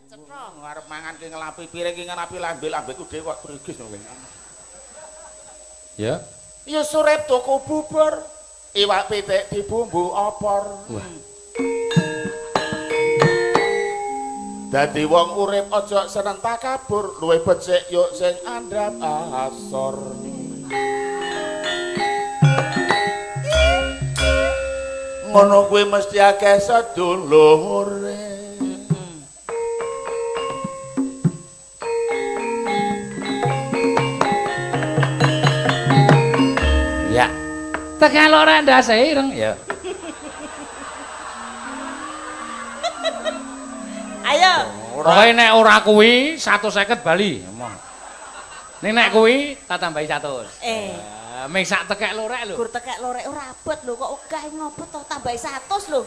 Cetha. Arep mangan ki ngelapi piring ki ngelapi lambe lambeku dhewe kok trigis kowe. Ya. Ya surip tuku bubur, iwak pitik dibumbu opor. Wah. Dadi wong urip aja seneng takabur, luwih becik yuk sing andhap asor. Ngono kuwi mesti akeh sedulure. Ya. Tekan loro ndase ireng ya. Ayo. Pokoke nek ora kuwi 150 bali. Ning nek kuwi tak tambahi 100. Ming sak tekek lorek lho. Gur tekek lorek ora abot lho kok ogah ngopo to tambahi 100 lho.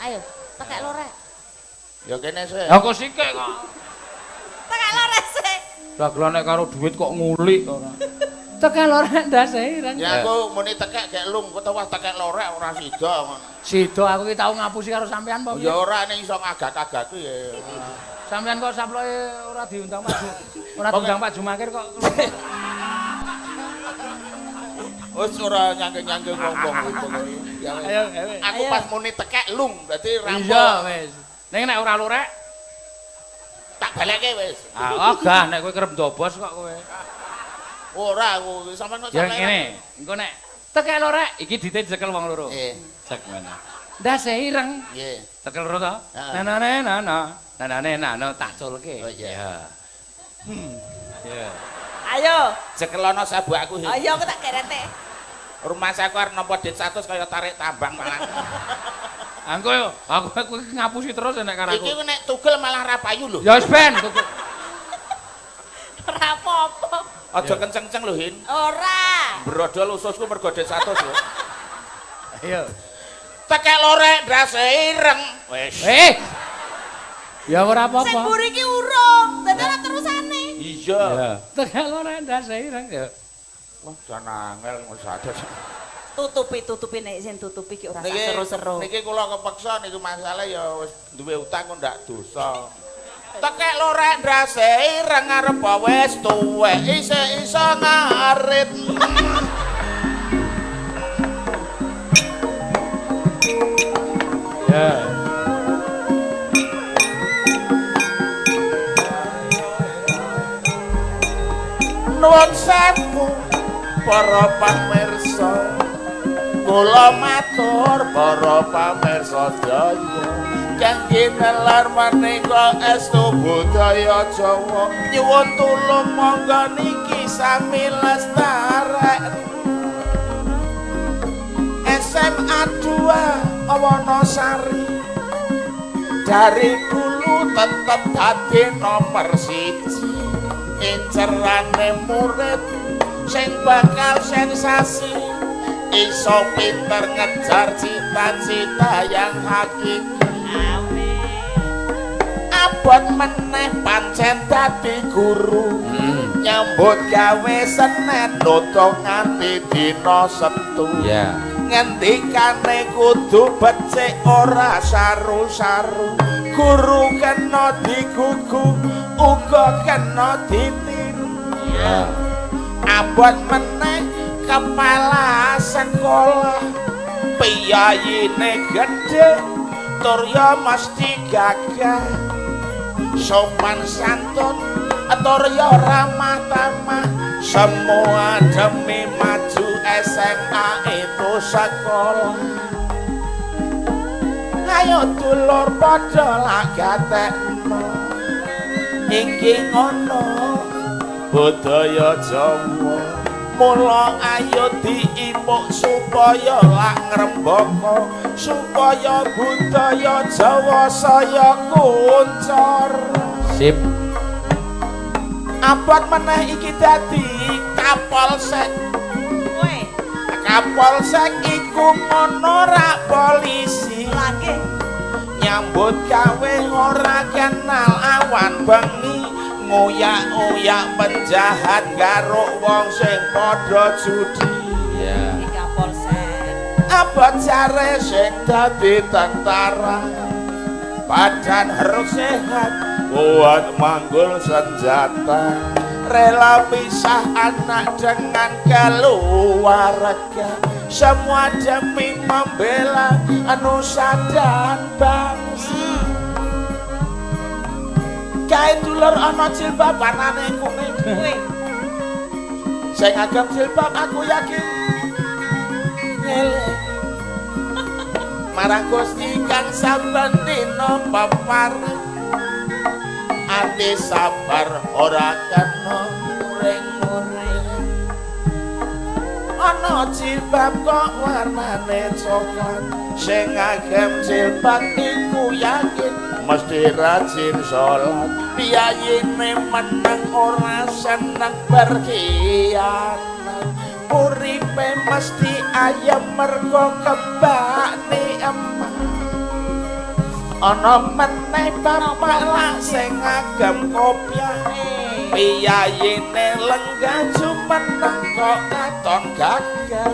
Ayo, tekek lorek. Ya kene sik. Ya kok sikik kok. Tekek lorek sik. Lah nek karo duit kok ngulik ora. Tekek lorek ndase ireng. Ya aku muni tekek gek lung, kok wah tekek lorek ora sida ngono. Sida aku ki tau ngapusi karo sampean apa? Ya ora ning iso ngagak-agaki ya. Sampean kok saploke ora diundang Pak ora diundang Pak Jumakir kok. Wis ora nyangke-nyangke ngomong pokoke. Ayo, aku pas muni tekek lung berarti rampung. Iya wis. Ning nek ora lorek tak balekke wis. Ah, ogah nek kowe kerep ndobos kok kowe. Ora aku sampean kok sampean. Ya ngene, engko nek tekek lorek iki dite dicekel wong loro. Nggih. Cek mana. Ndase ireng. Nggih. Cekel loro to? Nanane nana. Nanane nana tak culke. Oh iya. Iya. Ayo, cekelono sabukku. Ayo aku tak kerete. Rumah saku arep nampa dit 100 kaya tarik tambang malah. Engko yo, aku ngapusi terus nek karo aku. Iki nek tugel malah ra payu lho. Ya wis ben tugel. Ora apa-apa. Aja kenceng-kenceng lho, Hin. Ora. Brodol ususku mergo dit 100 lho. Ayo. Tekek lorek ndase ireng. Wis. Ya ora apa-apa. Sing mburi iki urung, dadi ora terusane. Iya. Tekek lorek ndase ireng ya. Wah, jan angel ngono sadar. Tutupi-tutupi nek sing tutupi ki ora seru-seru. Niki kula kepeksa niku masalah ya wis duwe utang kok ndak dosa. Tekek lorek ndase ireng arep wis tuwek isih iso ngarit. Ya. Nuwun sewu para pamirsa, kula matur para pamirsa sedaya kangge nelar menika estu budaya Jawa, nyuwun tulung monggo niki sami lestarek. SMA 2 Wonosari dari dulu tetep dadi nomor 1, incerane murid sing bakal sensasi, iso pinter ngejar cita-cita yang hakiki. Amin. Abot meneh pancen dadi guru, nyambut gawe Senin nutug nganti dina Sabtu. Yeah. Ngendikane kudu becik ora saru-saru, guru kena digugu uga kena ditiru. Yeah. Abot meneh kepala sekolah, piyayine gedhe tur ya mesti gagah, sopan santun tur ya ramah tamah, semua demi maju SMA itu sekolah. Ayo dulur padha lagatekno iki ngono budaya Jawa, mula ayo diimuk supaya lak ngrembaka, supaya budaya Jawa saya kuncor. Sip. Abot meneh iki dadi Kapolsek. Kowe. Kapolsek iku ngono rak polisi. Lah nggih. Nyambut gawe ora kenal awan bengi, ngoyak-oyak penjahat garuk wong sing padha judi. Iya. Iki Kapolsek. Abot jare sing dadi tentara, Badan harus sehat kuat manggul senjata. Rela pisah anak dengan keluarga, semua demi membela nusa dan bangsa. Kae dulur ana jilbab warnane kuning. Sing agem jilbab aku yakin ngeling marang Gusti kang saben dina pepareng. Ati sabar ora kena muring-muring. Ana jilbab kok warnane coklat, sing agem jilbab iku yakin mesti rajin salat. Piyayine meneng ora seneng berkhianat, uripe mesti ayem mergo kebak nikmat. Ana meneh bapak lak sing ngagem kopiah, piyayine lenggah jumeneng kok katon gagah.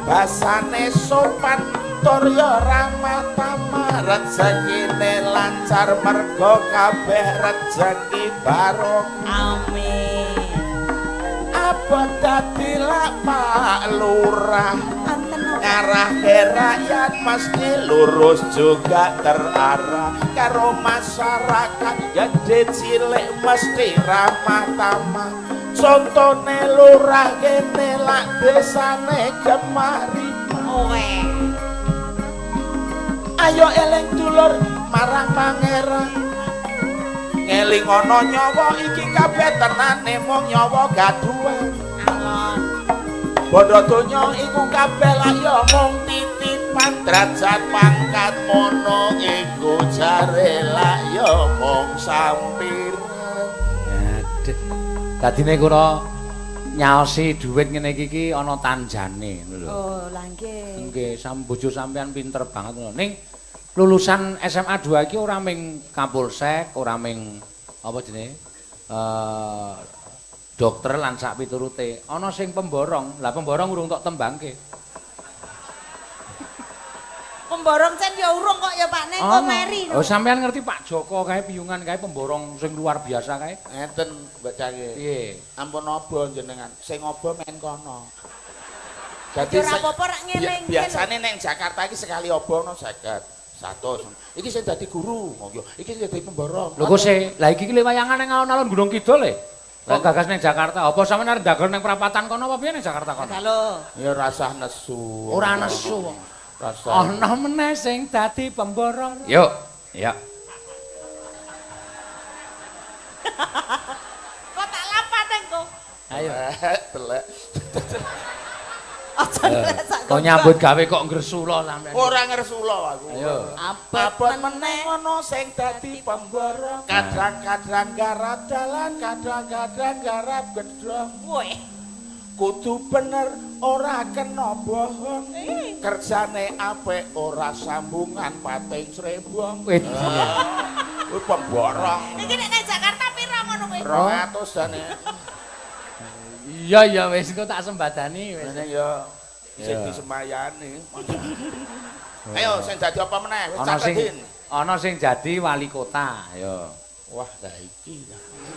Basane sopan tur ya ramah tamah, rezekine lancar mergo kabeh rezeki barokah. Amin. Apa dadi lak Pak Lurah ngarahke rakyat mesti lurus juga terarah, karo masyarakat gede cilik mesti ramah tamah. Contone lurah kene lak desane gemah rimah. Ayo eling dulur marang pangeran, ngeling ana nyawa iki kabeh tenane mung nyawa gaduhan. Bondo donya iku kabeh lak ya mung titipan, derajat pangkat mono iku jare lak ya mung sampiran. Aduh. Dadine kula nyaosi dhuwit ngene iki iki ana tanjane ngono lho. Oh, lha nggih. Nggih, bojo sampean pinter banget ngono. Ning lulusan SMA 2 iki ora ming Kapolsek, ora ming apa jenenge? Dokter lan sak piturute. Ana sing pemborong. Lah pemborong urung tok tembangke. Pemborong cen ya urung kok ya Pak Nek kok meri. Oh sampean ngerti Pak Joko kae piyungan kae pemborong sing luar biasa kae. Ngeten Mbak Cangge. Piye? Ampun obo jenengan. Sing obo men kono. Dadi ora apa-apa rak ngelingke. Biasane ning Jakarta iki sekali obo ono 50. 100. Iki sing dadi guru, monggo. Iki sing dadi pemborong. Lho kok se, lah iki ki wayangan ning alun-alun Gunung Kidul e. Kok gagas ning Jakarta? Apa sampean arep ndagel ning perapatan kono apa piye ning Jakarta kono? Lho. Ya rasah nesu. Ora nesu wong. Rasah. Ana meneh sing dadi pemborong. Yuk, ya. Kok tak lapate kok? Ayo, telek. Aja telek sak. Kok nyambut gawe kok ngresula sampean. Ora ngresula aku. Ayo. Abot meneh ana sing dadi pemborong. Kadang-kadang garap dalan, kadang-kadang garap gedhong. Weh. Kudu bener ora kena bohong. Kerjane apik ora sambungan pating srebong. Wih. Kuwi pemborong. Iki nek nang Jakarta pira ngono kuwi? 200 jane. Iya ya wis engko tak sembadani wis. Nek ya sing disemayani. Ayo sing dadi apa meneh? Wis catetin. Ana sing jadi wali kota, ayo. Wah, lah iki.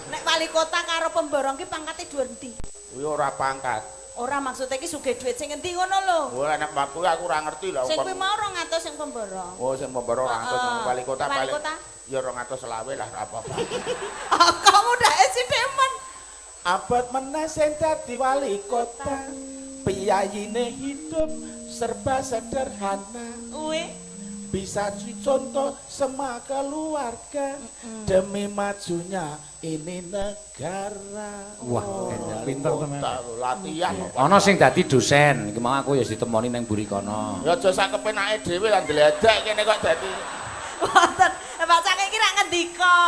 Nek wali kota karo pemborong ki pangkate dhuwur endi? Kuwi ora pangkat. Ora maksudnya iki sugih dhuwit sing endi ngono lho. Ora nek aku ora ngerti lho. Sing kuwi mau 200 sing pemborong. Oh, sing pemborong 200 wali kota paling. Ya 225 lah ora apa-apa. Kok mudake sithik men. Abot meneh sing dadi wali kota. Piyayine hidup serba sederhana. Kuwi bisa dicontoh semua keluarga demi majunya ini negara. Wah, pinter tenan. Latihan. Ana sing dadi dosen, iki mau aku ya ditemoni nang mburi kono. Ya aja sak kepenake dhewe lah ndledek kene kok dadi. Wonten, Pak Cak iki rak ngendika,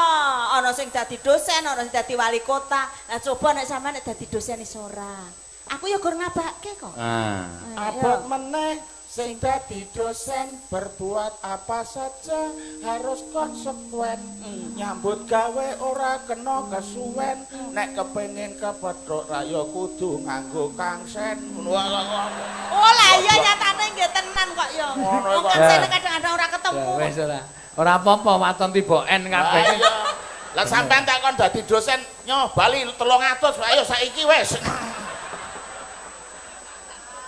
ana sing dadi dosen, ana sing dadi wali kota. Lah coba nek sampean nek dadi dosen iso ora. Aku ya gur ngabake kok. Ah. Abot meneh sing dadi dosen berbuat apa saja harus konsekuen. Nyambut gawe ora kena kesuwen. Nek kepengin kepethuk ra ya kudu nganggo kangsen. Oh lah iya nyatane nggih tenan kok ya. Wong kangsene kadang-kadang ora ketemu. Ya wis ora. Ora apa-apa waton tiba N kabeh. Lah sampean tak kon dadi dosen nyoh bali 300 ayo saiki wis.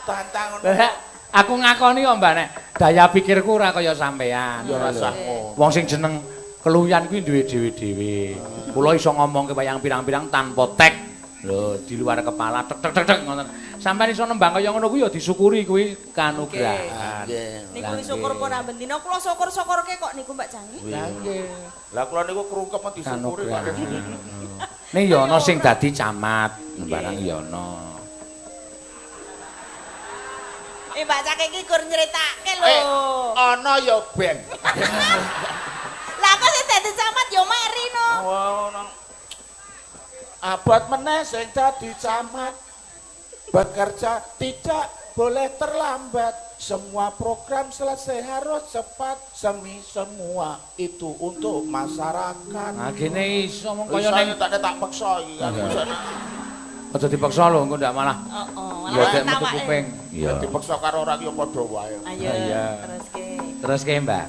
Tantang ngono. Aku ngakoni kok Mbak nek daya pikirku ora kaya sampean. Ya ora sah ngono. Wong sing jeneng keluyan kuwi duwe dhewe-dhewe. Kula iso ngomongke wayang pirang-pirang tanpa tek. Lho, di luar kepala tek tek tek tek ngoten. Sampeyan iso nembang kaya ngono kuwi ya disyukuri kuwi kanugrahan. Nggih. Niku syukur pun amben dina kula syukur-syukurke kok niku Mbak Cangi. Lah nggih. Lah kula niku krungkep disyukuri kok. Ning ya ana sing dadi camat, barang ya ana. Mbak Cak iki gur nyritake lho. Ana ya ben. Lah kok sing dadi camat ya meri no. Oh, abot meneh sing dadi camat. Bekerja tidak boleh terlambat. Semua program selesai harus cepat. Semi semua itu untuk masyarakat. Nah gene iso mung kaya ning tak peksa iki kan. Aja dipaksa lho engko ndak malah. Heeh, malah metu kuping. Iya. Dipaksa karo ora ki ya padha wae. Ayo, teruske. Teruske, Mbak.